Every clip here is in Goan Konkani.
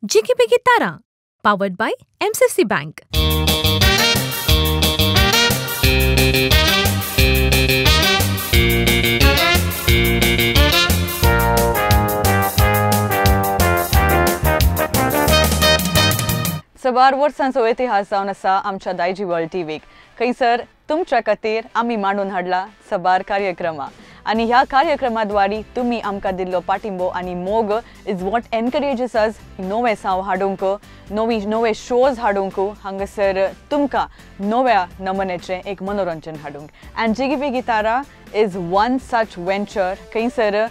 Jigibigi Tara, powered by MCC Bank. सबार वर्सांचो इतिहास जावन आसा आमच्या दायजी वर्ल्ड टीव्हीक. खंयसर तुमच्या खातीर आमी मांडून हाडला सबार कार्यक्रमा आनी ह्या कार्यक्रमाद्वारे तुमी आमकां दिल्लो पाठिंबो आनी मोग is what encourages अस नवे साव हाडूंक, नवी नवे शोज हाडूंक, हांगासर तुमकां नव्या नमुन्याचें एक मनोरंजन हाडूंक. And Jigibigi Tara is one such venture खंयसर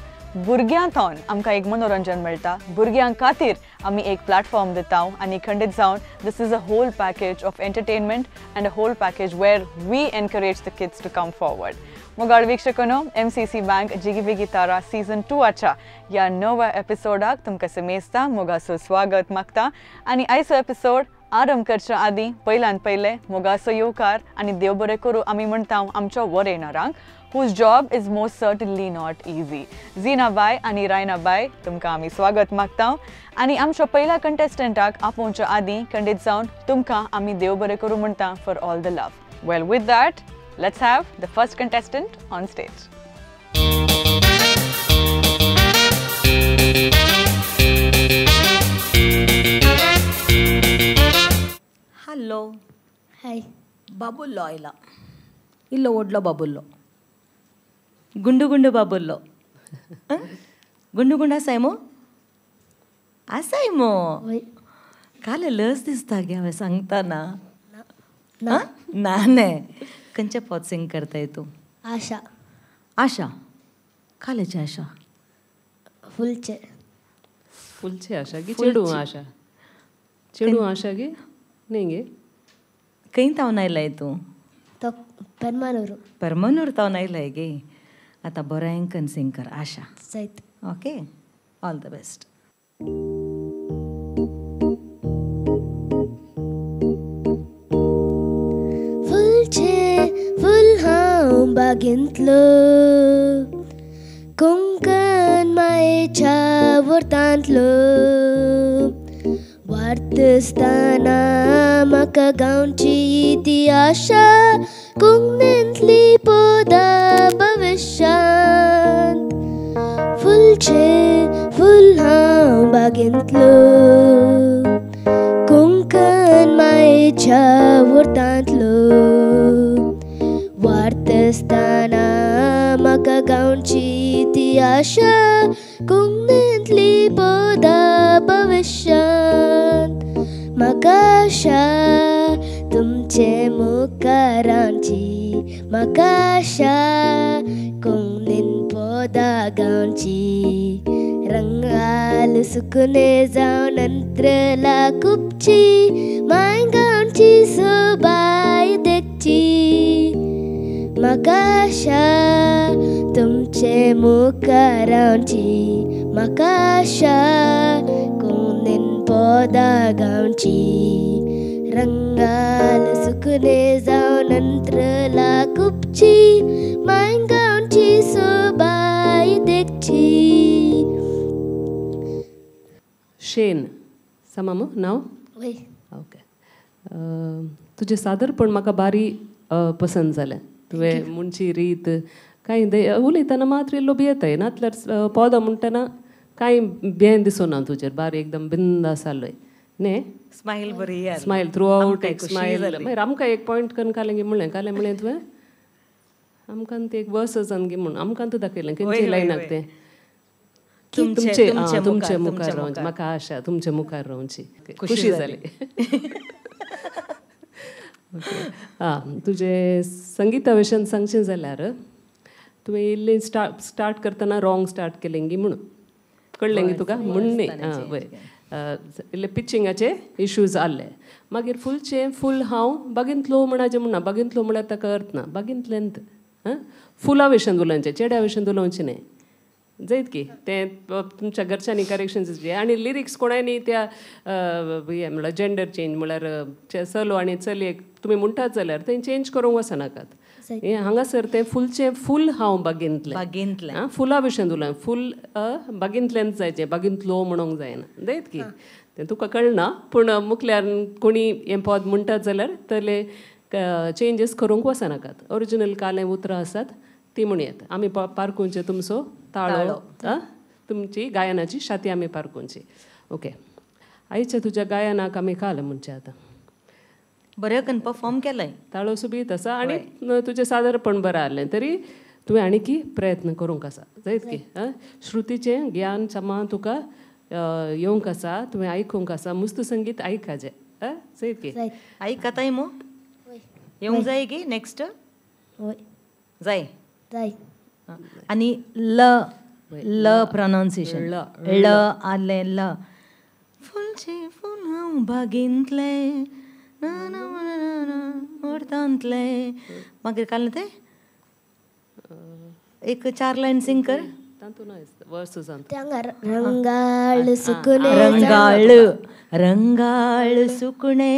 भुरग्यां थावन आमकां एक मनोरंजन मेळटा, भुरग्यां खातीर आमी एक प्लॅटफॉर्म दिता आनी खंडीत जावन this is a whole package of entertainment and a whole package where we encourage the kids to come forward. मोगाळ वीक्षकांनो, MCC bank Jigibigi Tara season 2च्या ह्या नव्या एपिसोडाक तुमकां समेजता मोगाचो स्वागत मागता. आनी आयचो एपिसोड आरंभ करच्या आदीं पयल्यान पयलें मोगाचो येवकार आनी देव बरें करूं आमी म्हणटा आमच्या वरेणारांक, whose job is most certainly not easy. Zina Bai आनी रायना बाय, तुमकां आमी स्वागत मागता. आनी आमच्या पयल्या कंटेस्टंटाक आपोवच्या आदीं खंडीत जावन तुमकां आमी देव बरें करूं म्हणटा for all the love. Well, with that, let's have the first contestant on stage. Hello. Hi. बाबुल्लो आयला, इल्लो व्हडलो बाबुल्लो, गुंडू गुंडू बाबुल्लो. गुंडू गुंड आसाय मो? आसाय मो? काल लस दिसता गे हांवें सांगतना. ना ना न्ही. खंयचें पद सिंग करताय तूं? आशा. आशा कालेचें आशा? फुलचें. फुलचें आशा गे चेडूं आशा? चेडूं आशा गे न्ही गे? खंय तावन आयलाय तूं? तो परमानूर. परमानूर तावन आयलाय गे. आतां बरें कन सिंग कर आशा. जायत. Okay, all the best. फुलचें फूल हांव बागेंतलो, कोंकण मायेच्या वर्तांतलो, वार्तस्ताना म्हाका गांवची ती आशा, कोंकणींतली पदां भविश्यांत. फुलचें फूल हांव बागेंतलो, कोंकण मायेच्या वर्तांतलो, वार्तस्ताना म्हाका गांवची ती आशा, कोंकणींतली पदां भविश्यांत. म्हाका आशा तुमचे मुखारांची, म्हाका आशा कोंकणीन पदां गावची, रंगाल सुकणे जावन अंत्रला खुपची, माय गांवची सोबाय देखची. म्हाका आशा तुमचे मुखारांची, म्हाका आशा कोंकणीन पदां गावची, रंगाल सुकणे जावन अंत्रला खुपची, माय गांवची सोबाय देखची. शेन समा मो नांव? वय. ओके. तुजें सादरपण म्हाका बारी पसंद जालें. तुवें म्हणची रीत कांय उलयतना मात्र इल्लो भियेताय, नातल्यार पदां म्हणटना कांय भंय दिसना तुजेर, बारी एकदम बिंदास आसलोय न्ही. स्मायल बरी, स्मायल थ्रू आउट एक स्मायल. मागीर आमकां एक पॉयंट करून कालें गे म्हणलें, कालें म्हणलें तुवें आमकां तें एक वर्स आसा गे म्हूण आमकां तूं दाखयलें खंयचे लायनाक तें तुमचे तुमचे मुखार रावची, म्हाका आशा तुमचे मुखार रावची. खुशी जाली. ओके. आं, तुजें संगिता विशयान सांगचें जाल्यार तुवें इल्लें स्टार्ट करतना रॉंग स्टार्ट केलें गी म्हणून कळ्ळें गी तुका? म्हूण न्ही. आं वय, इल्ले पिचिंगाचे इश्यूज आहले. मागीर फुलचें फूल हांव बागेंतलो म्हणाचें म्हणना, बागेंतलो म्हळ्यार ताका अर्थ ना, बागेंतल्यान फुलां विशयान उलोवचें, चेड्या विशयान उलोवचें न्ही. जायत की तें तुमच्या घरच्यांनी करेक्शन दिवचें. आनी लिरिक्स कोणाय न्ही त्या हें म्हळ्यार जेंडर चेंज म्हळ्यार चलो आनी चलयेक तुमी म्हणटात जाल्यार तें चेंज करूंक वचनाकात. हें हांगासर तें फुलचें फूल हांव बागेंतलें, बागेंतलें आं, फुलां भशेन उलय, फूल बागेंतल्यान जायचें, बागेंतलो म्हणूंक जायना, जायत की तें तुका कळना पूण मुखल्यान कोणी हें पद म्हणटात जाल्यार तले चेंजीस करूंक वचनाकात. ओरिजिनल कालें उतरां आसात ती म्हणयात. आमी पारखुंचे तुमचो ताळो, तुमची गायनाची शाती आमी पारखुंची. ओके, आयच्या तुज्या गायनाक आमी काल म्हणचे आतां बरें कन परफॉर्म केलें, ताळो सुबीत आसा आनी तुजें सादरपण बरें आहलें तरी तुवें आनीकी प्रयत्न करूंक आसा जायत की. श्रुतीचें ज्ञान समा तुका येवंक आसा, तुवें आयकूंक आसा, मुस्त संगीत आयकाचें जायत की. आयकताय मो येवंक जाय की नेक्स्ट जाय जाय. आनी ल ल प्रोनाउन्सिएशन ल आलें ल फुलचें फूल हांव बागेंतलें ना ना ना ओडतांतलें मागीर काडलें तें एक 4 लायन सिंग कर. रंगाळ सुकणे रंगाळ रंगाळ सुकणे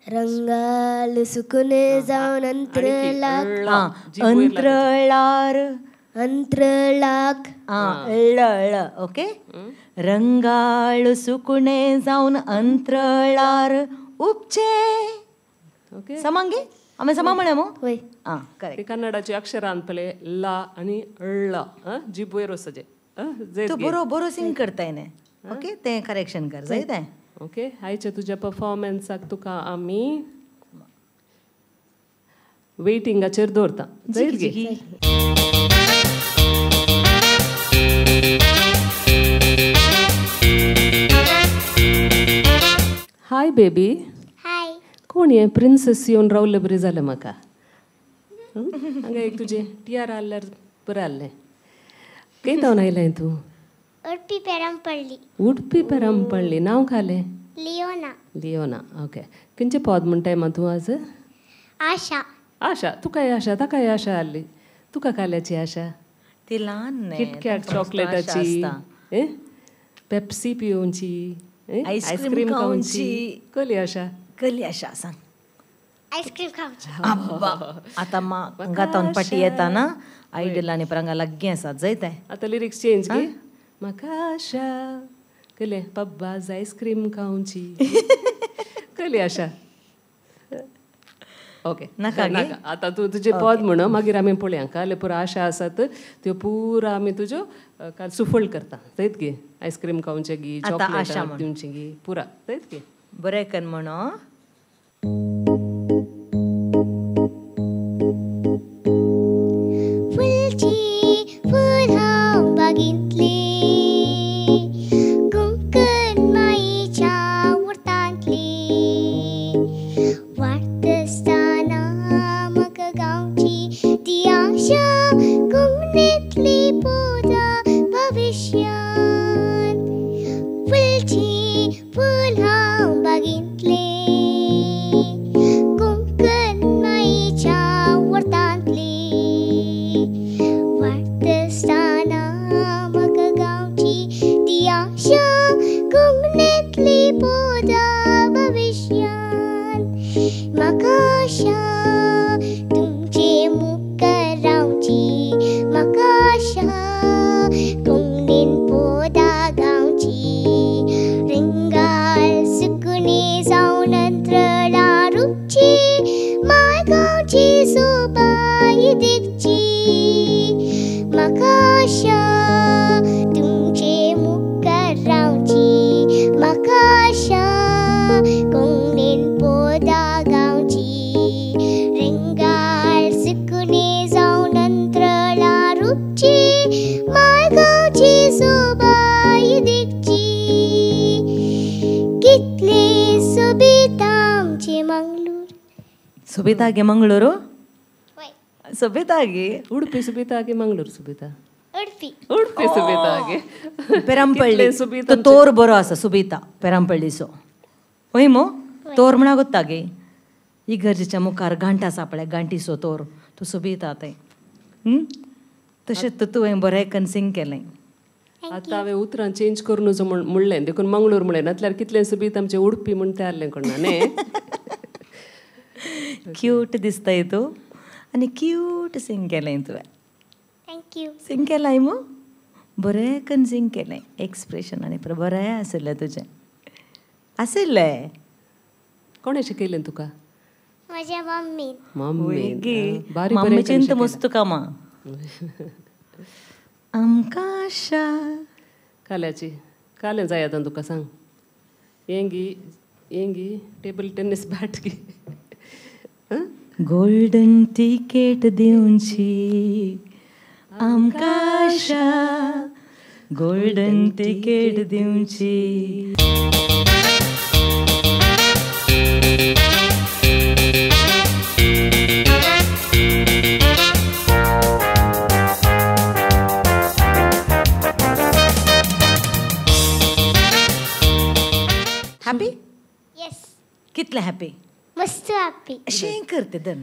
रंगाळ सुकणे जावन अंत्रळाक अंत्रळार अंत्रळाक ळ ळ ओके. रंगाळ सुकणे जावन अंत्रळार उपचे. ओके समांगे आमी समा म्हळ्या मो. आं करेक्ट. कन्नडाची अक्षरां पळय ला आनी ळ जीब वयर वचचें. तूं बरो बरो सिंग करताय न्ही. ओके तें करेक्शन कर जाय तें. ओके, आयच्या तुज्या परफॉर्मन्साक तुका आमी वेटिंगाचेर दवरता जायत गे. Hi baby. हाय. कोण हें प्रिन्सेस येवन रावलें बरें जालें म्हाका. हांगा एक तुजें टियार आहल्यार बरें आहलें. खंय धांवन आयलें तूं? उडपी पेरमपल्ली. उडपी पेरमपल्ली. नांव खालें? लियोना. लियोना ओके. खंयचें पद म्हणटाय मा तूं आज? आशा. आशा. तुकाय आशा, ताकाय आशा आहली. तुका काल्याची आशा? ती ल्हान किटकॅट चॉकलेटाची, पेप्सी पिवची, आयस्क्रीम खावची. कसली आशा? कसली आशा सांग. आयस्क्रीम खावची. आतां हांगा तोंडपाटी येता ना आयडल आनी प्रांगा लागीं आसात जायत. आतां लिरिक्स चेंज गे. म्हाका आशा कसलें पप्पाज आयस्क्रीम खावची. कसली आशा? ओके नाका नाका. आतां तूं तुजें पद म्हण मागीर आमी पळोवया. काल पुरा आशा आसात त्यो पुरा आमी तुज्यो काल सुफळ करता जायत गे. आयस्क्रीम खावचें गी, चॉकलेट दिवचें गी, पुरा जायत गे. बरें कर म्हण. फुलची फूल हांव बागेंतलें कुंकण माईच्या उरतांतलें वाडटसतना म्हाका गावची ती आशा कोंकणींतली पोदा भविश्यांत. फुलची फूल हांव बागेंतलें कुंकण माईच्या उरतांतलें वाडटसतना म्हाका गावची ती आशा कोंकणींतली पोदा भविश्यांत. म्हाका आशा तुमचे मुखार रावची, म्हाका आशा कोंकणीन पोदा गावची. रंगाळ सुकणें जावन अंत्रळार उपची माय गांवची सोबाय देखची. म्हाका आशा तुमचे मुखार रावची, म्हाका आशा कोंकणीन पोदा गावची. रंगाळ सुकणें जावन अंत्रळार उपची माय गांवची सोबाय देखची. कितलें सोबीत आमचें मंगळूर. सोबीता गे मंगळूर? सोबीता गे उडपी. सोबीता गे मंगळूर सोबीता? उडपी. उडपी सोबीता गे. पेरमपल्ली तो तोर बरो आसा सुबीता पेरमपल्लीचो. वय मो तोर म्हणा गोत्ता गे. इगर्जेच्या मुखार घांट आसा पळय, घांटीचो तोर तो सोबीता तें. तशेंच तुवें बरें कन सिंग केलें. आतां हांवें उतरां चेंज करून म्हणलें देखून मंगळूर म्हणलें, नातल्यार कितलें सोबीत आमचें उडपी म्हण तें आहलें कोणा न्ही. क्यूट दिसताय तूं आनी क्यूट सिंग केलें तुवें. Thank you. सिंग केलाय मो बरें कन सिंग केलें. एक्सप्रेशन आनी बरें आसलें तुजें. आशिल्ले. कोणें शिकयलें तुका? म्हज्या मम्मीन. मम्मी. मम्मीचें तर मस्त कामां. आमकां आशा काल्याची कालें जाय आतां तुका सांग. हेंगी हेंगी टेबल टेनीस बॅट गी. गोल्डन टिकेट दिवची आमकां आशा, गोल्डन टिकेट दिवची. हॅपी? येस. कितले हॅपी? मस्त हॅपी. अशें करते दन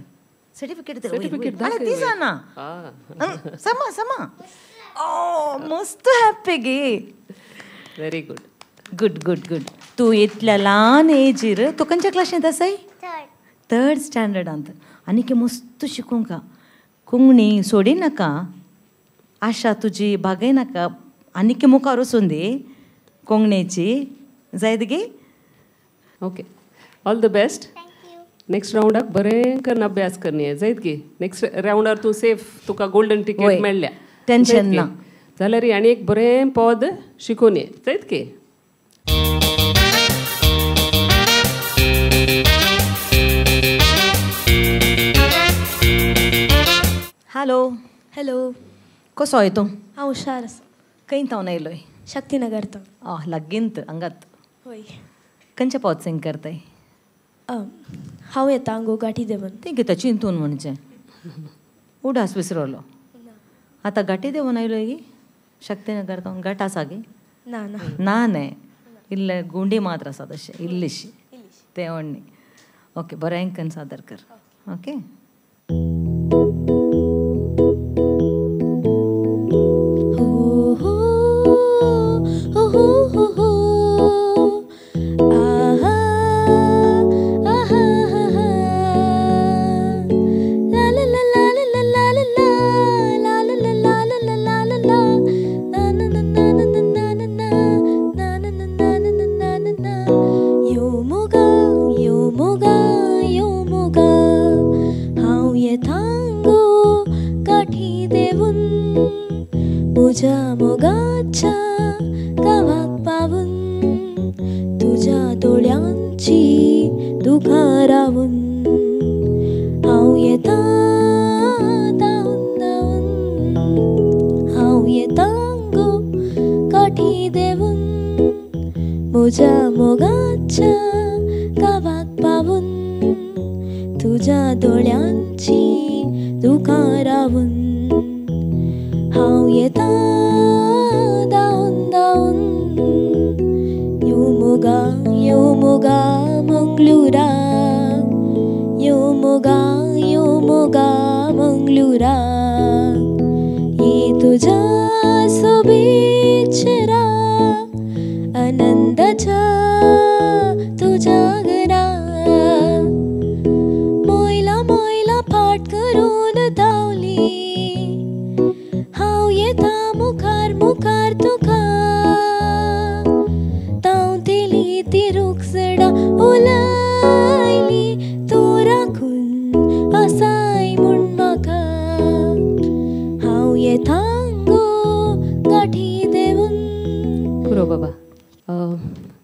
सर्टिफिकेट सर्टिफिकेट दिसा ना समा समा. ओ मस्त हॅपी गे. Very good. Good good good. तूं इतल्या ल्हान एजीर तूं खंयच्या क्लासींत आसाय? थर्ड स्टँडर्डांत. आनीक मस्त शिकूंक कोंकणी सोडी नाका, आशा तुजी भागय नाका, आनीक मुखार वचून दी कोंकणीची जायत गे. Okay, all the best. Next रावंडाक बरें करून अभ्यास करणी जायत गे. नेक्स्ट रावंडार तूं सेफ, तुका गोल्डन टिकेट मेळ्ळ्या, टेन्शन ना. जाल्यार आनी एक बरें पद शिकून ये जायत गे. हॅलो. हॅलो. कसो आहे तूं? हांव हुशार आसा. खंय थावन आयलोय? शक्तीनगर थावन. लागींत हांगात. हय. खंयच्या पद सिंग करताय? हांव येता गो गाठी देवन. तें कितें चिंतून म्हणचें उडास विसरलो. आतां गाठी देवन आयलोय गी? शक्तीनगर थावन घाट आसा गे? ना ना ना न्हय, इल्ले गुंडी मात्र आसा तशें इल्लीशी तें व्हडली. ओके, बरें करून सादर कर. ओके.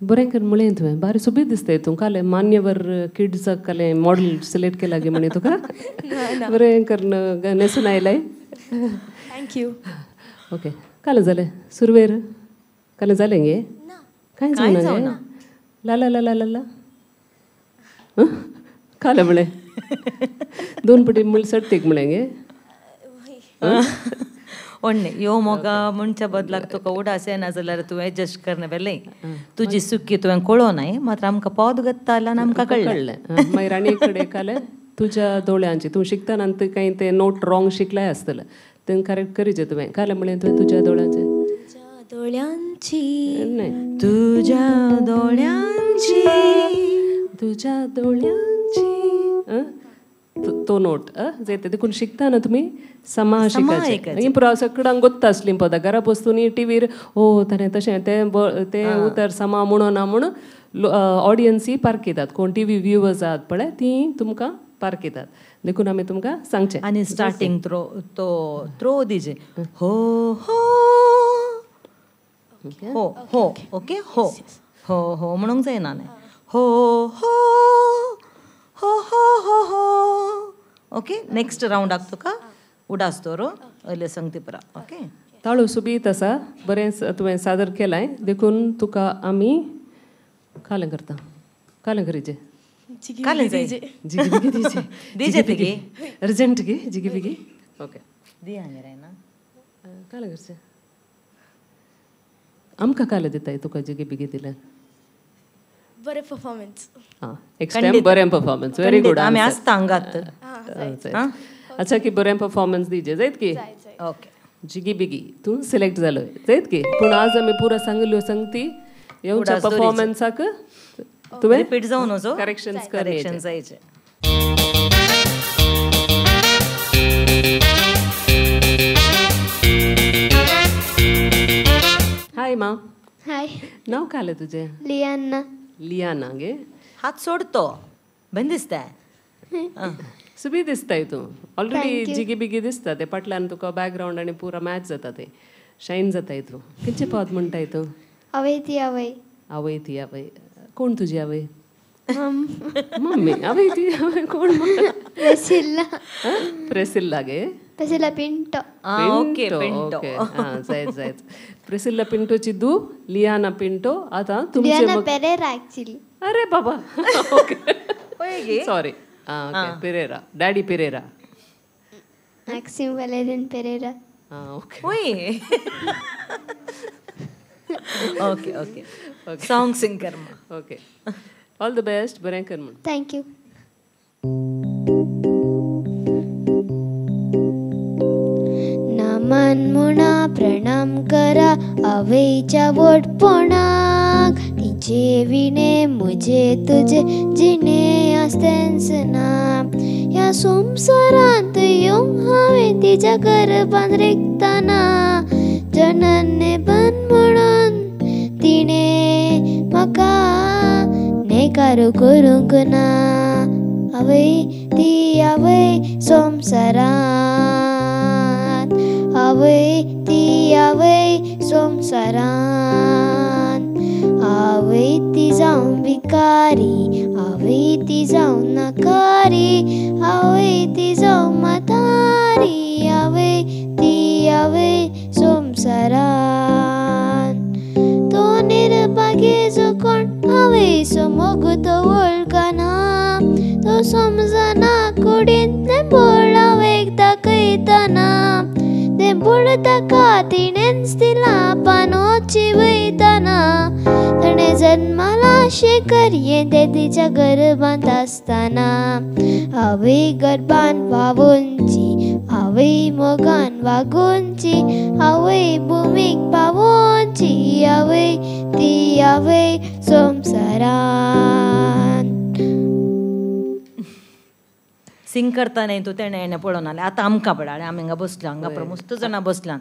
बरें कर म्हळें तुवें, बारी सोबीत दिसताय तूं. कालें मान्यवर किड्साक कालें मॉडल सिलेक्ट केला गे म्हणे तुका. बरें करून न्हेसून आयलाय. Thank you. Okay, कालें जालें सुरवेर? कालें जालें गे? कांय जावना गे? ला ला ला ला ला कालें म्हळें दोन पटी म्हळ्यार सडतीक म्हळें गे. ओडणे यो मोगा म्हणच्या बदलाक तुका उडास येना जाल्यार तूं एडजस्ट करना बेलें. तुजी सुकी तुवें कळोनाय, मात्र आमकां पद गत्ता आनी आमकां कळ्ळें. मागीर आनी एक कडेन कालें तुज्या दोळ्यांची तूं शिकतना तें कांय तें नोट रॉंग शिकलाय आसतलें, तें करेक्ट करीचें तुवें. कालें म्हळें तुवें तुज्या दोळ्यांचें? दोळ्यांची न्हय, तुज्या दोळ्यांची, तुज्या दोळ्यांची. तो तो नोट जायते देखून शिकता ना तुमी समा शिकायचें ही पुरा सगळ्यांक गोत्ता आसली पदां घरा बसून टिवीर ओ ताणें तशें तें तें उतर समा म्हणो ना म्हूण ऑडियन्सी पारखितात कोण टिवी व्युवर्स आहात पळय तीं तुमकां पारखितात देखून आमी तुमकां सांगचें. आनी स्टार्टींग थ्रो तो थ्रो दिजे हो हो हो हो ओके हो हो हो म्हणूंक जायना न्ही हो हो हो हो हो हो ओके नेक्स्ट रावंडाक तुका उडास दवर वयले संगती पुरा ओके. ताळो सुबीत आसा बरें तुवें सादर केलां देखून तुका आमी कालें करता कालें करीजे कालें जाय जिगी बिगी दिजे दिजे तिगी अर्जंट गे जिगी बिगी ओके दी हांगा ना कालें करचें आमकां कालें दिताय तुका जिगी बिगी दिल्यार बरें परफॉर्मन्स. हां नेक्स्ट टायम बरें परफॉर्मन्स व्हेरी गुड. आमी आसता हांगात. अच्छा की बरें परफॉर्मन्स दिजे जायत की ओके जिगी बिगी तूं सिलेक्ट जालो जायत की. पूण आज आमी पुरा सांगिल्ल्यो संगती येवच्या परफॉर्मन्साक तुवें रिपीट जावन वचो करेक्शन्स करेक्शन जायचे. हाय मा. हाय. नाव कालें तुजें? लियाना. लियाना गे हात सोडतो बरें दिसता सुबी दिसताय तूं ऑलरेडी जिगी बिगी दिसता ते फाटल्यान तुका बॅकग्रावंड आनी पुरा मॅच जाता ते शायन जाताय तूं. खंयचें पद म्हणटाय तूं? आवय ती आवय. आवय ती आवय. कोण तुजी आवय? मम्मी. आवय ती आवय कोण? प्रेसिल्ला. प्रेसिल्ला गे? प्रेसिल्ला पिंटो. ओके पिंटो. हां जायत जायत. प्रेसिल्ला पिंटोची दू लियाना पिंटो. आतां तुमचे लियाना पेरेरा एक्चुअली. अरे बाबा okay sorry. Ah okay Pereira daddy Pereira. Maxim Valerian Pereira. Ah okay ओय okay okay song sing कर. Okay all the best. बरें कर म्हण. Thank you. नामान म्हणा प्रणाम करा आवयच्या व्हडपणाक तिचे विणे म्हजे तुजे जिणे आसतेंच ना ह्या संवसारांत येवंक हांवें तिच्या गर्भांत रिगतना जनने बन म्हणून तिणें म्हाका न्हयकार करूंक ना आवय ती आवय संवसारांत आवय ती आवय संवसारांत आवय ती जावं भिकारी आवय ती जावं नाकारी आवय ती जावं म्हातारी आवय ती आवय संवसारांत तो निर्भागेचो कोण आवयचो मोग तो वळखना तो समजना कुडींतलें बळ आवयक दाखयतना तें बळ ताका तिणेंच दिलां पानोची वयतना ताणें जन्माला शें तें तिच्या गर्भांत आसतना आवय गर्भान वावोनची आवय मोगान वागोवची आवय भुमीक पावोवची आवय ती आवय संवसारांत. सिंग करता न्ही तूं तेणें हेणें पळोवन आलें आतां आमकां पळय आमी हांगा बसला हांगा पळय मस्त जाणां बसलां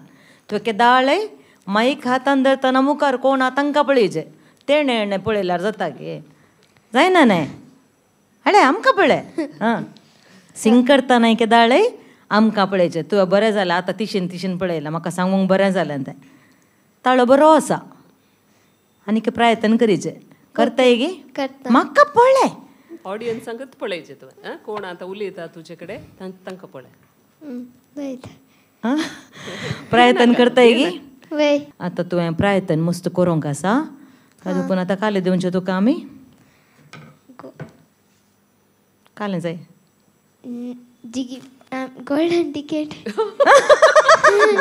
तुवें केदाळय माईक हातान धरतना मुखार कोण आहा तांकां पळयचें तेणें हेणें पळयल्यार जाता गे जायना न्ही हाडे आमकां पळय. आं सिंग करतना केदाळय आमकां पळयचें तुवें बरें जालें आतां तिशीन तिशीन पळयलां म्हाका सांगूंक बरें जालें तें. ताळो बरो आसा आनीक प्रयत्न करीचे करताय गे म्हाका पळय ऑडियन्सांकच पळयचें तुवें कोण आतां उलयता तुजे कडेन तांकां पळय. प्रयत्न करताय गे आतां तुवें प्रयत्न मस्त करूंक आसा पूण आतां कालें दिवचें तुका आमी कालें जाय जिगी गोल्डन टिकेट.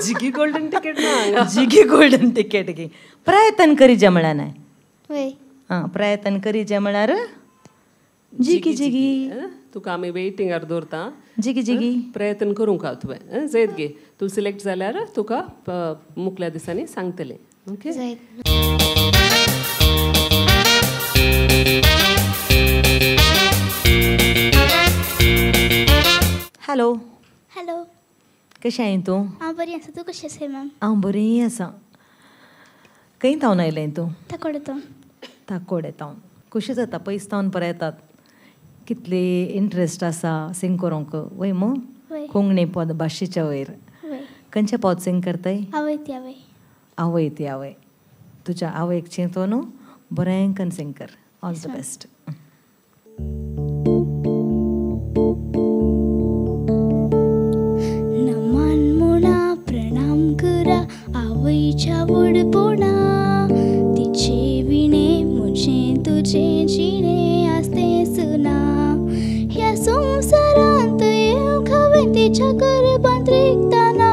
जिगी गोल्डन टिकेट ना जिगी गोल्डन टिकेट गे प्रयत्न करीजे म्हळ्यार न्हय. आं प्रयत्न करीजे म्हळ्यार जिगी जिगी तुका आमी वेटिंगार दवरता जिगी जिगी प्रयत्न करूंक हांव तुवें जायत गे तूं सिलेक्ट जाल्यार तुका मुखल्या दिसांनी सांगतलें. ओके कशें आहाय तूं? हांव बरी आसा, तूं कशें आसाय मॅम? हांव बरी आसा. खंय तावन आयलें तूं? ताकोडे तावन. ताकोडे तावन. खुशी जाता पयस तावन परत येतात. कितली इंट्रस्ट आसा सिंग करूंक वय मू? कोंकणी पद भाशेच्या वयर. खंयचें पद सिंग करताय? आवय ती आवय. आवय ती आवय. तुज्या आवयक चिंतो न्हू बरें कन सिंग कर. All the best. नमन मुणा प्रणाम करा आवयच्या वडपणा, तिचे विणे म्हजें तुजें जिणें आसतेंच ना. ह्या संवसारांत येवंक हांवें तिच्या गर्भांत रिगतना,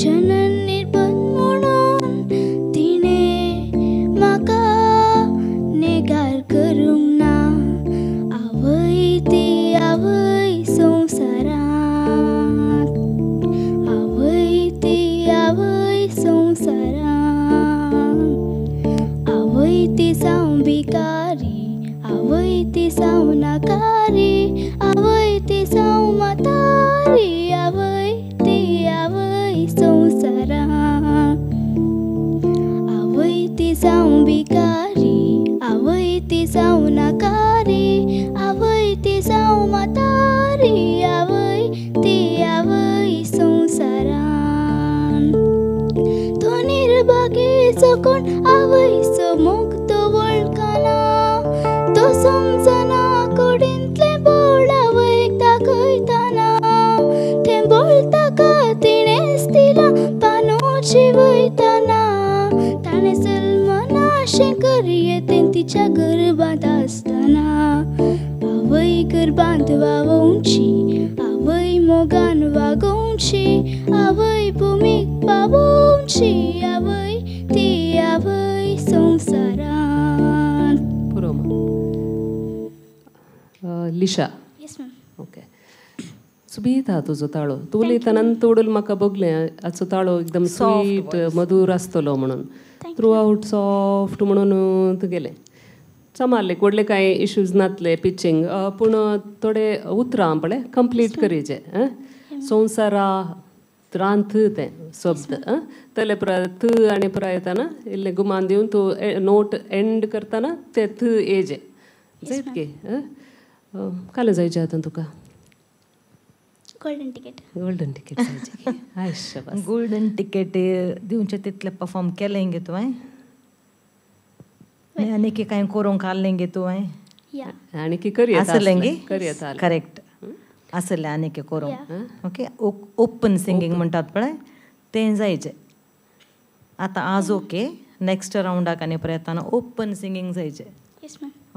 जनन निर्बंध म्हणून तिणें म्हाका नेगार करूंक ना. आवय ती आवय संवसारांत, आवय ती आवय संवसारांत, आवय ती जावं भिकारी, आवय ती जावं नाकारी, आवय ती जावं म्हातारी, आवय ती आवय संवसारांत, आवय ती जावं भिकारी, आवय ती जावं नाकारी, आवय ती जावं म्हातारी, आवय ती आवय संवसारांत. तो निर्भागेचो कोण आवयचो मोग तो वळखना, तो समजना कुडींतलें बोळ आवयक दाखयतना, तें बोळ ताका तिणेंच दिलां पानो जिवयतना, ताणें जल्मनाशें करये तें तिच्या गर्भांत आसतना. आवय गर्भांत वावोवची, आवय मोगान वागोवची, आवय भुमीक पावोवची, आवय ती आवय संवसारांत. पुरो. लिशा. Yes ma'am. Okay, सुबीत आहा तुजो ताळो. तूं उलयतना तोडून म्हाका बगलें हाचो ताळो एकदम स्वीट मधूर आसतलो म्हणून. थ्रू आवट सॉफ्ट म्हणून तुगेलें चमारलें. व्हडले कांय इश्यूज नातले पिचिंग, पूण थोडे उतरां पळय कंप्लीट करीचे. संवसारा रांत तें शब्द तले पुराय थ आनी पुराय येताना इल्लें गुमान दिवन तूं नोट एंड करतना ते थ एजे जायत गे. कालें जायचें आतां तुका? Golden ticket. Golden ticket जायचें. आय शाबास. गोल्डन टिकेट दिवचें तितलें परफॉर्म केलें गे तुवें? आनी कांय करूंक आहलें गे तुवें? आनी की करयेता आसलें गे? करयेता. करेक्ट आसलें आनी की करूंक. ओके, ओपन सिंगींग म्हणटात पळय तें जायचें आतां. आज ओके, नेक्स्ट रावंडाक आनी प्रयत्न ओपन सिंगींग जायचें.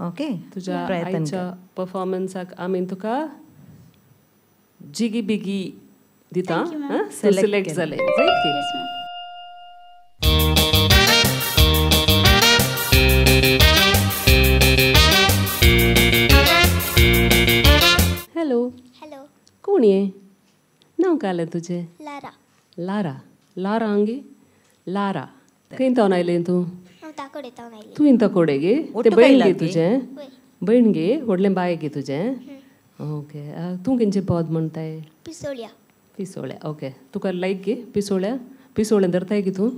ओके, तुज्या आयच्या परफॉर्मन्साक आमी तुका जिगी बिगी दिता. सिलेक्ट जालें जायत की? हॅलो. हॅलो. कोण ये? नांव कालें तुजें? लारा. लारा. लारा आंगी? लारा. खंय तावन आयलें तूं? हांव ताकोडे तावन आयलें. तूं ताकोडे गे? तें भयण गे तुजें? भयण गे? व्हडलें बाय गे तुजें? ओके. तूं खंयचें पद म्हणटाय? पिसोळ्या. पिसोळ्या. ओके, तुका लायक गे पिसोळ्या? पिसोळें धरताय गे तूं?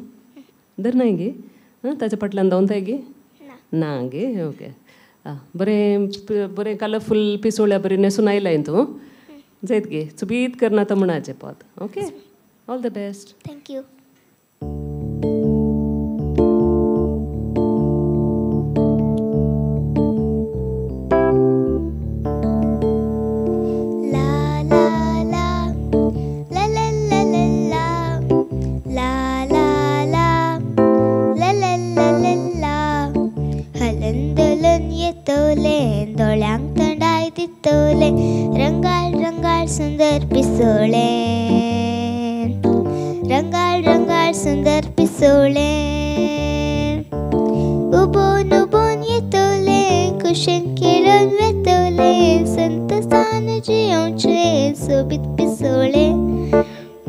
धरनाय गे? आं, ताच्या फाटल्यान धांवताय गे? ना गे. ओके, बरें बरें कलरफूल पिसोळ्या बरें न्हेसून आयलाय तूं जायत गे. सुबीत करना तो म्हणाचें पद. Okay, all the best. Thank you. दोळ्यांक थंडाय दितले, रंगाळ रंगाळ सुंदर पिसोळें, रंगाळ रंगाळ सुंदर पिसोळें, उबोन उबोन येतले, कुशेन खेळून वेतले, संतसान जियोवचें सोबीत पिसोळें.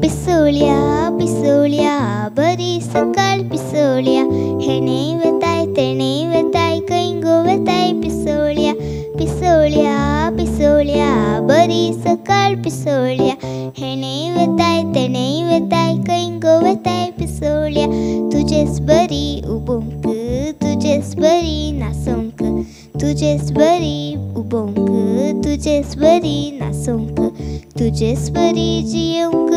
पिसोळ्या पिसोळ्या बरी सकाळ पिसोळ्या, हेणे वेताय तेणे वेताय खंय गो वेताय पिसोळ्या. पिसोळ्या पिसोळ्या बरी सकाळ पिसोळ्या, हेणे वेताय तेणे तुजेच बरी उबोंक तुजेच बरी नाचोंक तुजेच बरी जियोंक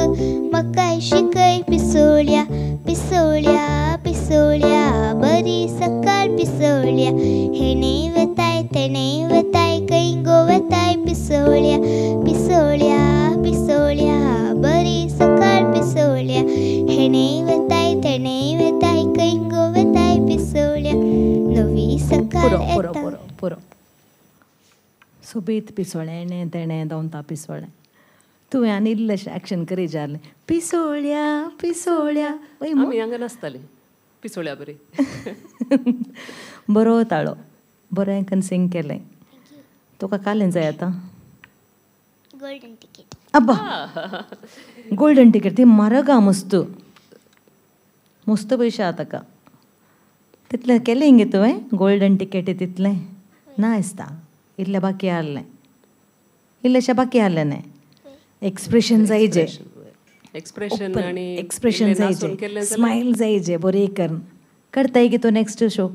म्हाकाय शिकय पिसोळ्या पिसोळ्या पिसोळ्या बरी सकाळ पिसोळ्या हेणे वताय तेणे वताय खंय गो वताय पिसोळ्या पिसोळ्या पिसोळ्या बरी सकाळ पिसोळ्या हेणे वताय तेणे वताय खंय गो वताय पिसोळ्या नवी सकाळ पुरो येता. पुरो पुरो सोबीत पिसोळें हेणें तेणें दोनता पिसोळें तुवें आनी इल्लेशें एक्शन करी जालें पिसोळ्या पिसोळ्या वय आमी हांगा नासताली पिसोळ्या बरी. बरो ताळो बरें कन सिंग केलें. तुका कालें जाय आतां? Golden ticket. अब्बा गोल्डन टिकेट ती म्हारग आ मस्त मस्त पयशे आहा ताका. तितलें केलें गे तुवें गोल्डन टिकेट तितलें ना दिसता इल्लें बाकी आहलें इल्लेशें बाकी आहलें न्ही. एक्सप्रेशन जायजे एक्सप्रेशन आनी एक्सप्रेशन इल्लें नाचून जायजे केल्लें जाल्यार स्मायल जायजे बरें करून करताय गे तूं नेक्स्ट शोक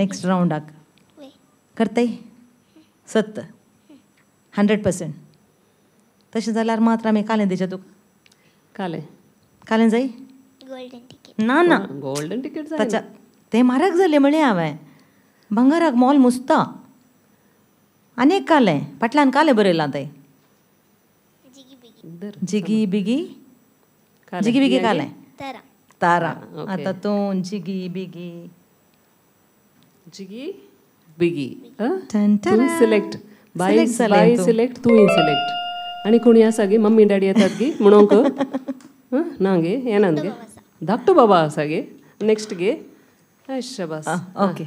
नेक्स्ट रावंडाक वय. करताय सत्त 100%. तशें जाल्यार मात्र आमी कालें दिवचें तुका. कालें कालें जाय? Golden ticket. ना ना गोल्डन टिकेट जाय ताच्या तें म्हारग जालें म्हळें हांवें. भांगराक मोल मुसता. आनी एक कालें फाटल्यान कालें बरयलां तें जिगी बिगी. धर. जिगी बिगी. कालें. जिगी बिगी कालें तारा. तारा. ओके. आतां तूं जिगी बिगी. जिगी बिगी. टन तूं टरा. सिलेक्ट बाय सिलेक्ट जालें बाय तूं. सिलेक्ट तूंय सिलेक्ट. आनी कोणी आसा गे मम्मी डॅडी येतात गे म्हणोंक ना गे येनात गे धाकटो बाबा आसा गे नेक्स्ट गे शाबास. ओके.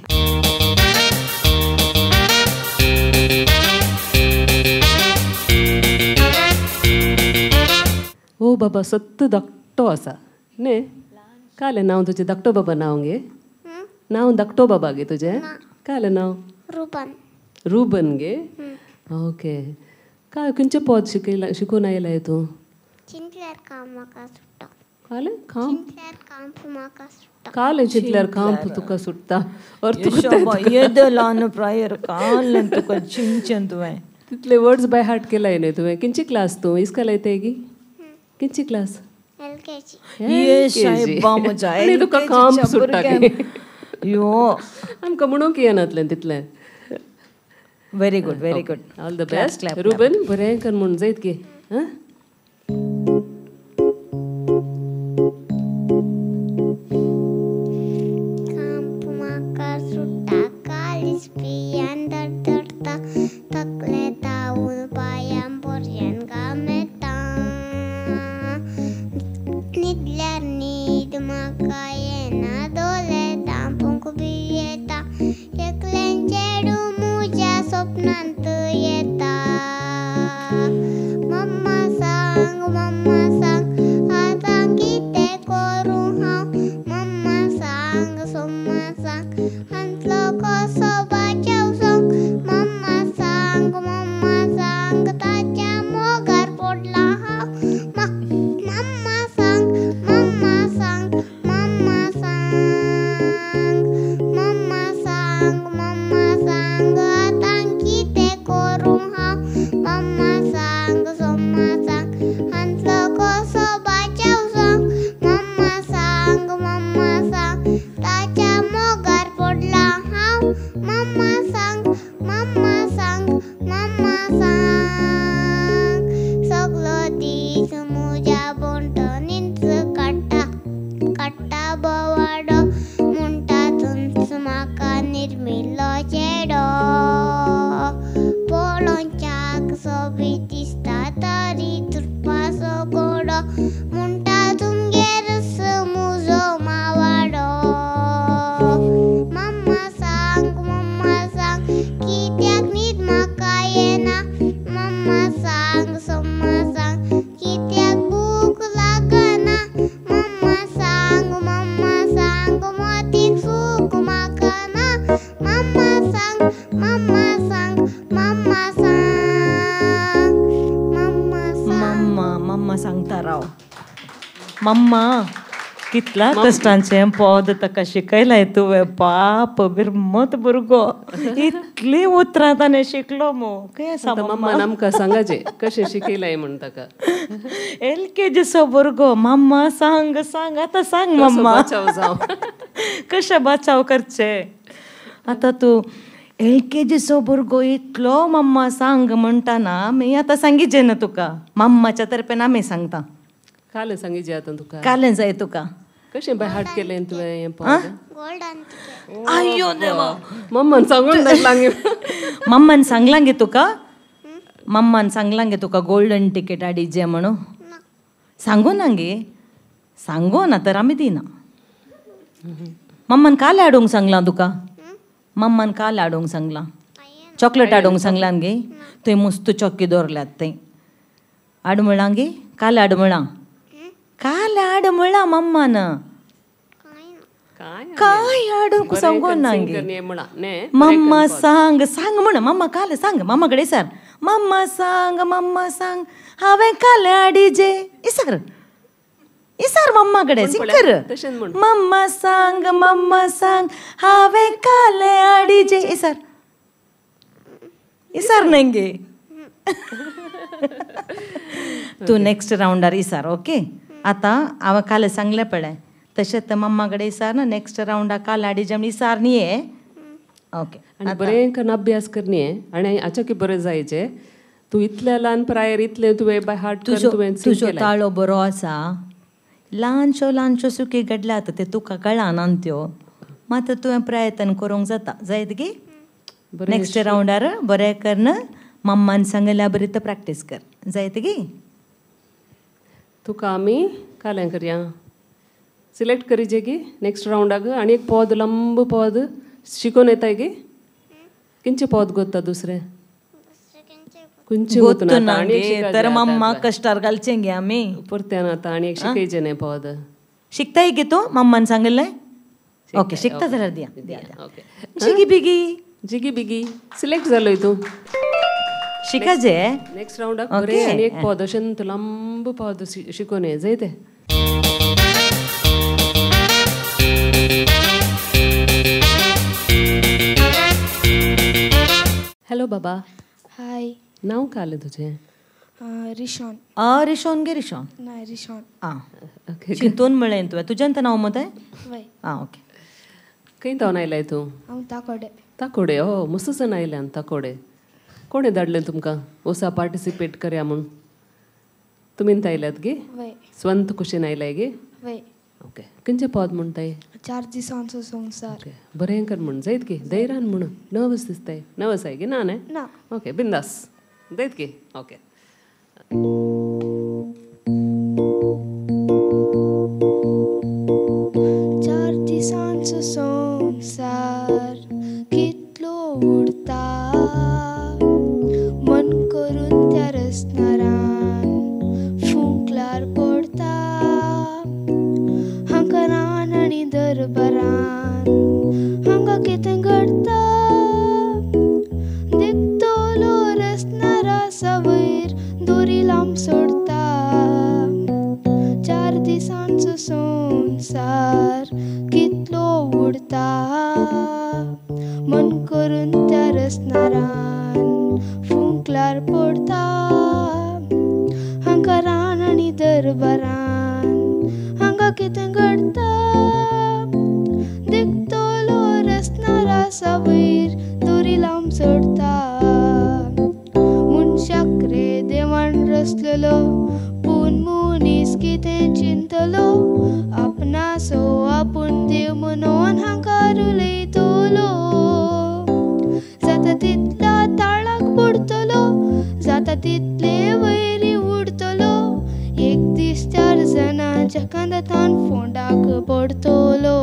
ओ बाबा सत्त धाकटो आसा न्ही. कालें नांव तुजें धाकटो बाबा नांव गे? नांव धाकटो बाबा गे तुजें? कालें नांव? रुबन. रुबन गे. ओके. काय खंयचें पद शिकयला शिकून आयलाय तूं? चिंतल्यार काम म्हाका सुट्टा. कालें काम चिंतल्यार काम म्हाका सुट्टा. कालें चिंतल्यार काम तुका सुट्टा अर्थ येदो ल्हान प्रायर कालें तुका चिंचें तुवें तितले वर्ड्स बाय हार्ट केलाय न्ही तुवें. खंयची क्लास तूं इस्कॉल येताय गी? खंयची क्लास? एलकेजी. ये सायबा म्हज्या आनी तुका काम सुट्टा गे. यो आमकां म्हणूंक येनातलें तितलें. Very good very good. All the best Ruben. बरें कर म्हूण जायत गे. आं काम म्हाका सुट्टा कालीस पियान धडधडटा तकले तावून पांयां पर्यंत घामेता न्हिदल्यार न्हीद म्हाका येना दोळे धांपूंक भियेता एकलें चेडूं म्हज्या सपनांत येता. मम्मा सांग मम्मा सांग आतां कितें करूं हांव. मम्मा सांग सोम्मा सांग हांतलो कसो बाचाव सांग. मम्मा सांग मम्मा सांग ताच्या मोगार पडला हांव. मम्मा सांग मम्मा सांग मम्मा सांग मम्मा सांग मम्मा सांग आतां कितें करूं हांव. मम्मा सांग सोम्मा सांग हांतलो कसो बाचाव सांग. मम्मा सांग मम्मा सांग ताच्या मोगार पडला हांव. मम्मा सांग मम्मा सांग मम्मा सांग सगलो दीस म्हज्या भोंवतणीच काडटा काडटा बोवाडो म्हणटा तुमच म्हाका निर्मिल्लो चेडो पळोवच्याक सोबीत दिसता तरी तुटपाचो घोडो म्हणटा तुमगेरच म्हजो मावाडो. मम्मा सांग मम्मा सांग कित्याक न्हीद म्हाका येना. मम्मा सांग सोम्मा सांग कित्याक भूक लागना. मम्मा सांग मम्मा सांग मतीक सूख म्हाका ना. मम्मा सांग मम्मा सांग मम्मा सांग मम्मा सांग. मम्मा मम्मा सांगता राव मम्मा. कितला कश्टांचें पद ताका शिकयलाय तुवें. पाप बिरमत भुरगो, इतलीं उतरां ताणें शिकलो मो. खंय आसा मम्मान आमकां सांगाचें कशें शिकयलाय म्हूण ताका. एल के जीचो भुरगो, मम्मा सांग सांग आतां सांग मम्मा कशें बचाव करचें. आतां तूं एल के जीचो भुरगो इतलो मम्मा सांग म्हणटा ना, मी आतां सांगिचें ना तुका, मम्माच्या तर्फेन आमी सांगता. कालें सांगिचें आतां तुका, कालें जाय तुका. कशें बाय हार्ट केलें तुवें हें पद? आय्यो देवा, मम्मान सांगून धाडलां. मम्मान सांगलां गे तुका, मम्मान सांगलां गे तुका गोल्डन टिकेट हाडिजे म्हणून? सांगू ना गे, सांगू ना तर आमी दिना. मम्मान काल हाडूंक सांगलां तुका? मम्मान काल हाडूंक सांगलां, चॉकलेट हाडूंक सांगलां गे? थंय मस्त चॉकी दवरल्यात थंय, हाड म्हळां गे, काल हाड म्हळां, काल हाड म्हळां मम्मान. काय हाडूंक सांगू ना गे मम्मा? सांग सांग म्हण मम्मा, काल सांग मम्मा कडेन सर. मम्मा सांग मम्मा सांग हांवें काल हाडिजे. इसार इसार मम्मा कडेन सिंकर. मम्मा सांग मम्मा सांग हांवें काल हाडिजे. इसार इसार न्हय गे तूं नेक्स्ट रावंडार इसार. ओके, आतां हांवें काल सांगलें पळय तशेंच तर मम्मा कडेन इसार ना नेक्स्ट रावंडार काल हाडिजे म्हण इसार न्ही. ओके, आनी बरें करून अभ्यास कर न्ही, आनी आचाकी बरें जायचें. तूं इतल्या ल्हान प्रायर इतलें तुवें बाय हार्ट तुजो ताळो बरो आसा. ल्हानशो ल्हानशो सुकी घडल्यात ते तुका कळना त्यो, मात तुवें प्रयत्न करूंक जाता. जायत गी? नेक्स्ट रावंडार बरें करन मम्मान सांगल्या बरी तर प्रॅक्टीस कर. जायत गी? तुका आमी काल्यां करया सिलेक्ट करीजे गी नेक्स्ट रावंडाक. आनी एक पद लंब पद शिकोवन येताय गी? किंचे पद गोत्ता दुसरें? खंयचें गोत्तना तर मम्मा कश्टार घालचें गे आमी परत्यान. आतां आनी एक शिकयचें न्ही पद. शिकताय गे तूं मम्मान सांगिल्लें? ओके, शिकता जाल्यार दिया दिया. ओके, जिगी बिगी जिगी बिगी सिलेक्ट जालोय तूं. शिकाजे नेक्स्ट रावंडाक बरें. आनी एक पद अशें लांब पद शिकोवन ये जाय तें. हॅलो बाबा. हाय. नाव कालें तुजें? रिशॉन. रिशॉन गे? रिशॉन ना, रिशॉन. आं, चिंतून म्हळें तुवें. तुजें तें नांव मत? आं, ओके. खंय धांवन आयलाय तूं? हांव ताकोडे. ताकोडे? हो, मस्तसान आयल्यान ताकोडे. कोणें धाडलें तुमकां ओसा पार्टिसिपेट करया म्हूण? तुमीन आयल्यात गे? स्वंत कुशीन आयलाय गे? ओके, खंयचें पद म्हणटाय? चार दिसांचो संवसार. ओके, बरें कर म्हण जायत गे, धैर्यान म्हण. नर्वस दिसताय? नर्वस I गे? ना न्हय? ना. ओके, बिंदास जायत गे. ओके. चार दिसांचो संवसार कितलो उडता, मन करून त्या रसनारान फुंकलार पडता. हांगा रान आनी दरबारान हांगा कितें घडता, देखतलो रसनारा सवयर दोरी लांब सोडता. चार दिसांचो संवसार कितलो उडता, मन करून त्या रसनारान फुंकलार पडता. हांगा रान आनी दरबारान हांगा कितें घडता, देखतलो रसनारा सवयर दोरी लांब सोडता. मनशाक रे देवान रसलेलो, पूण मनीस कितें चिंतलो, आपणासो आपूण देव म्हणून हांकां उलयतलो. जाता तितल्या ताळाक पडटलो, जाता तितले वयरी उडटलो, एक दीस चार जाणांच्या कांदातान फोंडाक पडटलो.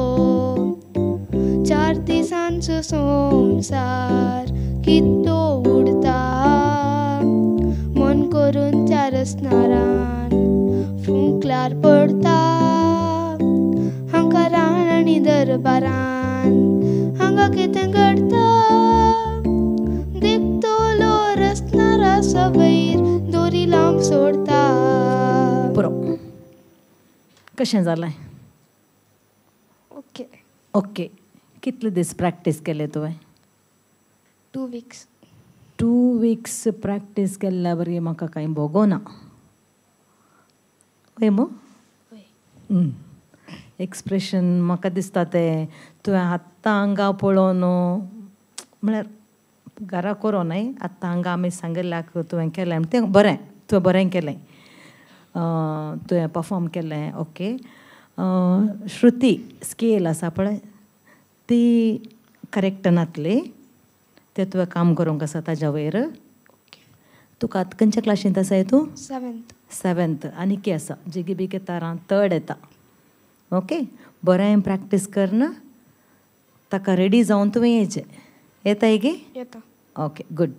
चार दिसांचो संवसार कितलो उडता, मन करून त्या रसनारान फुंकलार पडता. हांगा रान आनी दरबारान हांगा कितें घडता, देखतलो रसनारा सवयर दोरी लांब सोडता. पुरो. कशें जालें? ओके, कितले दीस प्रॅक्टीस केले तुवें? 2 weeks. 2 weeks practice केल्ल्या बरी म्हाका कांय भोगोना. हय मो? एक्सप्रेशन म्हाका दिसता तें तुवें आत्तां हांगा पळोवन म्हळ्यार घरा करो न्हय, आत्तां हांगा आमी सांगिल्ल्याक तुवें केलें तें बरें, तुवें बरें केलें, तुवें परफॉर्म केलें. ओके, श्रुती स्केल आसा पळय ती करेक्ट नातली, तें तुवें काम करूंक आसा ताज्या वयर. तुका आतां खंयच्या क्लासींत आसाय तूं? 7th. 7th. आनी की आसा जिगी बिगी तारां थर्ड येता. ओके, बरें प्रॅक्टीस करना, ताका रेडी जावन तुवें येयचें. येताय गे? येता. Okay, good.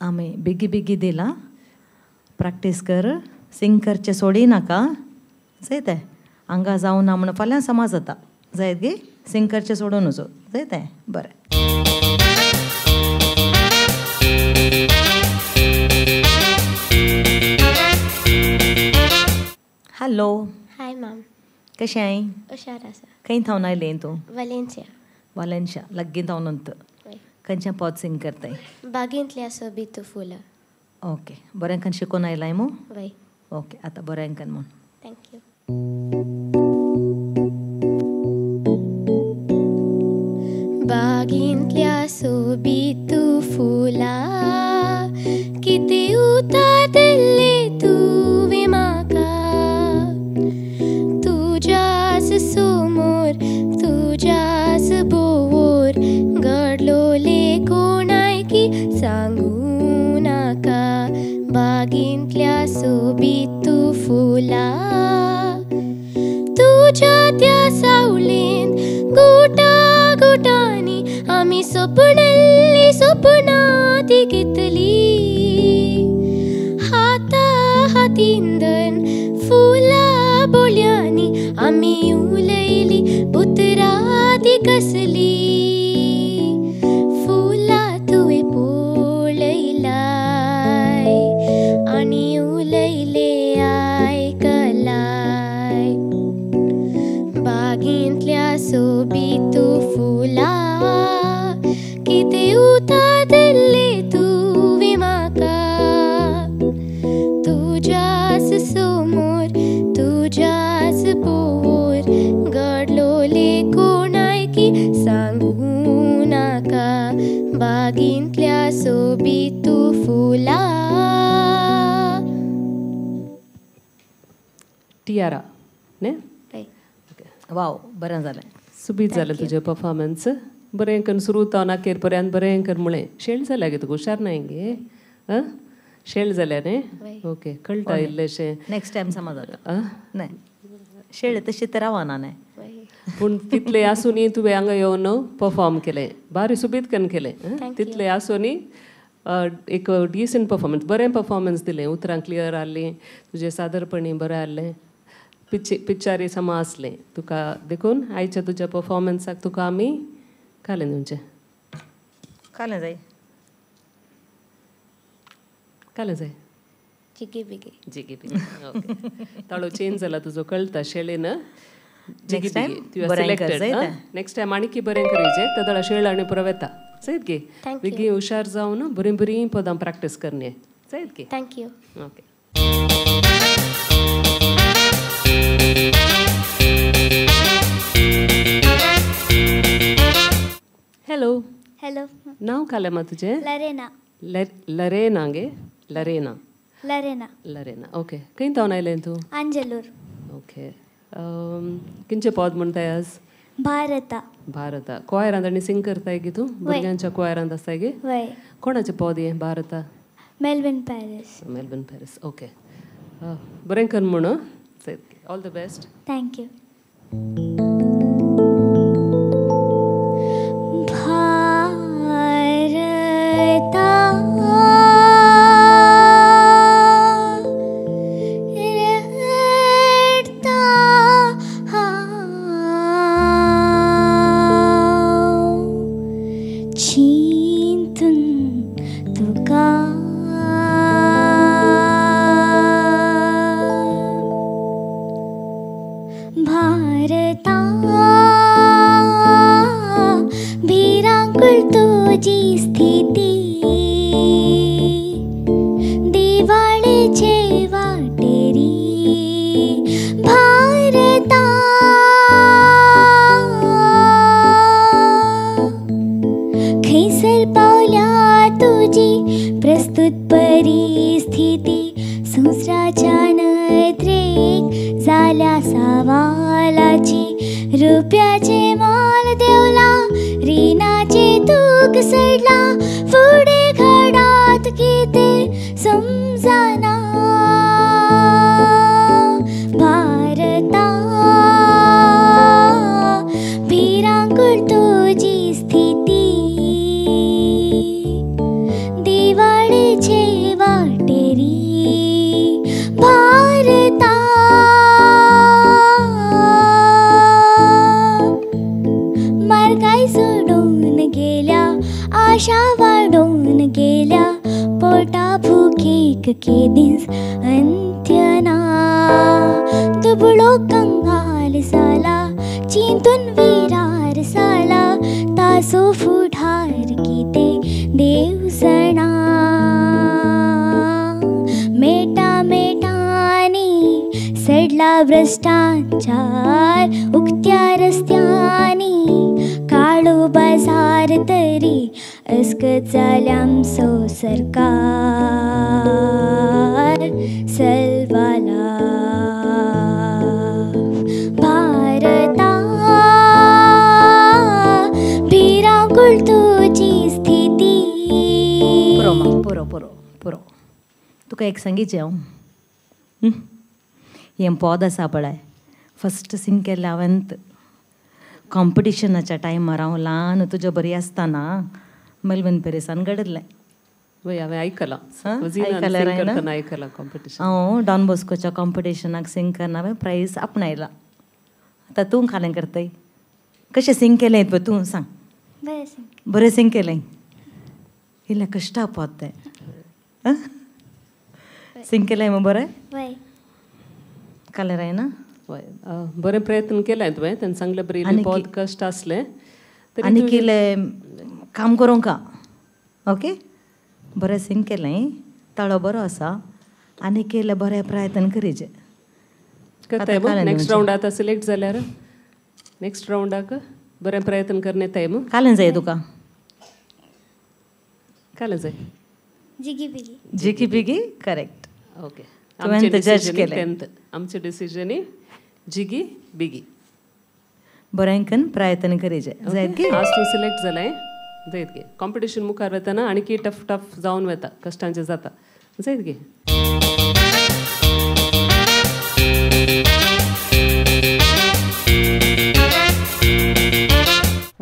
आमी बेगी बेगी दिलां, प्रॅक्टीस कर, सिंग करचें सोडी नाका. जायते हांगा जावना म्हण फाल्यां समा जाता, जायत गे? सिंग करचें सोडून वचो, जायते? बरें. हॅलो. हाय मॅम. कशें आहाय? हुशार आसा. खंय थावन आयलें तूं? वालेन्सिया. वालेन्शिया, लागीं थावन. खंयचें पद सिंग करताय? बागेंतल्या सोबीत फुलां. ओके, बरें कन शिकून आयलाय मू? वय. ओके, आतां बरें कन म्हूण. Thank you. बागेंतल्या सोबीत फुलां कितें उतारले तुवें म्हाका, तुज्याच समोर तुज्याच बोर घडलोले कोणायकी सांगू नाका. बागेंतल्या सोबीत फुलां तुज्या त्या सावळेन गोटा गोटांनी आमी सपनल्ली सपनां ती घेतली, हाता हातीन धरून फुलां बोल्यांनी आमी उलयली उतरां ती कसली. फुलां तुवें पळयलाय आनी उलयले आयकलाय. बागेंतल्या सोबीत फुलां कितें उतारले तुवें म्हाका, तुज्याच समोर तुज्याच बोर घडलोले कोणायकी सांगू नाका. बागेंतल्या सोबीत फुलां. टियारा न्ही? वाव, बरें जालें, सुबीत जालें तुजें परफॉर्मन्स. बरें करून सुरू जावन अखेर पर्यंत बरें कर म्हळें. शेळ जाल्या गे तुका? हुशार नाय गे? आं, शेळ जाल्या न्ही? ओके, कळटा इल्लेशें. नेक्स्ट टायम समज जाता. न्हय शेळ तशें तर रावना न्हय, पूण तितलें आसूनय तुवें हांगा येवन परफॉर्म केलें, बारी सुबीत करून केलें. तितलें आसूनय एक डिसंट परफॉर्मन्स, बरें परफॉर्मन्स दिलें, उतरां क्लियर आहलीं तुजें, सादरपणी बरें आहलें, पिक्चरी समा आसलें तुका. देखून आयच्या तुज्या परफॉर्मन्साक तुका आमी कालें दिवचें. कालें जाय, कालें जाय. जिगी बिगी. जिगी बिगी. ओके, ताळो चेंज जाला तुजो, कळटा शेळेन. जिगी बिगी तूं सिलेक्टेड. नेक्स्ट टायम आनी की बरें करचें, तेदळा शेळ आनी पुरो वेता. जायत गे? बेगीन हुशार जावन बरीं बरीं पदां प्रॅक्टीस करनी. जायत गे? Thank you. Okay. Hello. Hello. नाव कालेमा तुजें? लरेना. लरेना गे? लरेना. लरेना. लरेना. ओके, खंय थावन आयलें तूं? अंजलूर. ओके, किंचे पद म्हणटाय आज? भारता. भारता. क्वायरांत आनी सिंग करताय गे तूं? भुरग्यांच्या क्वायरांत आसताय गे? वय. कोणाचें पद हें भारता? Melvin Paris. Melvin Paris. Okay, बरें कर म्हूण. All the best. Thank you. भारता रडता हांव चिंतून तुका, भारता तुजी स्थिती दिवाळेचे वाटेरी भारता खंयसर पावल्या तुजी प्रस्तुत परिस्थिती संवसाराच्या नदरेक जाल्या सवालाची रुपयाचे मोल देवला रिणाचे तूक सडला फुडें घडात कितें समजना भारता भिरांकूळ तुजी स्थिती दिवाळेचे वाटेरी भारता मार्गाय सोडून गेल्या आशा वाडोवन गेल्या पोटा भुकेक केदींच अंत्य ना दुबळो कंगाल जाला चिंतून विरार जाला ताचो फुडार कितें देव जाणा मेटा मेटांनी सडला भ्रश्टाचार उक्त्या रस्त्यांनी काळो बाजार तरी अस्कत जाल्या आमचो सरकार सल्वाला भारता भिरांकूळ तुजी स्थिती. पुरो मा पुरो पुरो पुरो तुका एक सांगीचें हांव हें पद आसा पळय फस्ट सिंग केल्लें हांवें कॉम्पिटिशनाच्या टायमार हांव ल्हान तुज्या बरी आसतना मेलविन पेरिसान घडिल्लें. वय हांवें आयकलां आयकलें आयकलां कॉम्पिटिशन हांव डॉन बॉस्कोच्या कॉम्पिटिशनाक सिंग करना हांवें प्रायज आपणायला. आतां तूं खालें करताय कशें सिंग केलें पळय तूं सांग. बरें सिंग केलें इल्लें कश्टा पद तें सिंग केलें मग बरें कलर आहे ना. वय बरें प्रयत्न केलें तुवें तेन्ना सांगलें बरें पद कश्ट आसलें आनी केलें काम करूंक ओके बरें सिंग केलें ताळो बरो आसा आनी केलें बरें प्रयत्न करीजे. करताय नेक्स्ट रावंड आतां सिलेक्ट जाल्यार नेक्स्ट रावंडाक बरें प्रयत्न करणे येताय मग कालें जाय तुका कालें जाय जिगी बिगी जिगी बिगी करेक्ट. ओके आमचें जज केलें आमचें डिसिजन जिगी बिगी बरें कन प्रयत्न करीजे जायत गे. आज तूं सिलेक्ट जालें जायत गे कॉम्पिटिशन मुखार वतना आणकी टफ टफ जावन वता कश्टांचें जाता जायत गे.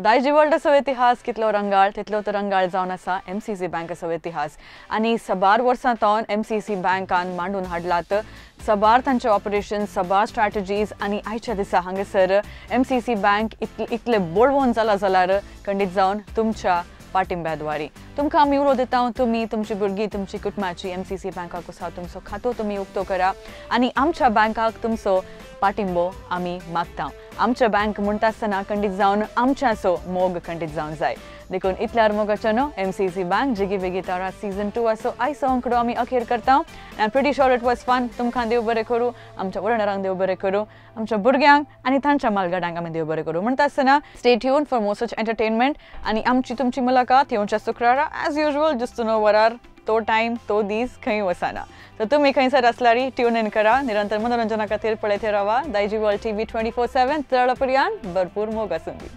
दायजी वर्ल्डाचो इतिहास कितलो रंगाळ तितलो तो रंगाळ जावन आसा MCC बँकाचो इतिहास आनी साबार वर्सां तावन MCC बँकान मांडून हाडलात साबार तांचे ऑपरेशन साबार स्ट्रॅटजीज आनी आयच्या दिसा हांगासर MCC bank इतले बोळवोन जाला जाल्यार खंडीत जावन तुमच्या पाठिंब्याद्वारे तुमकां आमी उलो दिता तुमी तुमची भुरगीं तुमची कुटुंबाची MCC बँकाक आसा तुमचो खातो तुमी उक्तो करा आनी आमच्या बँकाक तुमचो पाठिंबो आमी मागता. आमच्या बँक म्हणटा आसतना खंडीत जावन आमच्याचो मोग खंडीत जावन जाय देखून इतल्यार मोगाचो न्हू MCC bank जिगी बिगी तारा सीजन 2 असो आयचो आंकडो आमी अखेर करता. I am pretty sure it was fun. तुमकां देव बरें करूं, आमच्या वडणारांक देव बरें करूं, आमच्या भुरग्यांक आनी तांच्या मालगाडांक आमी देव बरें करूं म्हणटा आसतना stay tune for more such entertainment आनी आमची तुमची मुलाकात येवच्या शुक्रारा एज युजल जुस्त 9 वरार तो टायम तो दीस खंय वचना. तर तुमी खंयसर आसल्यार ट्यून इन करा निरंतर मनोरंजना खातीर पळयत रावा दायजी वर्ल्ड TV 24/7 तळ पर्यंत भरपूर मोग आसूं दी.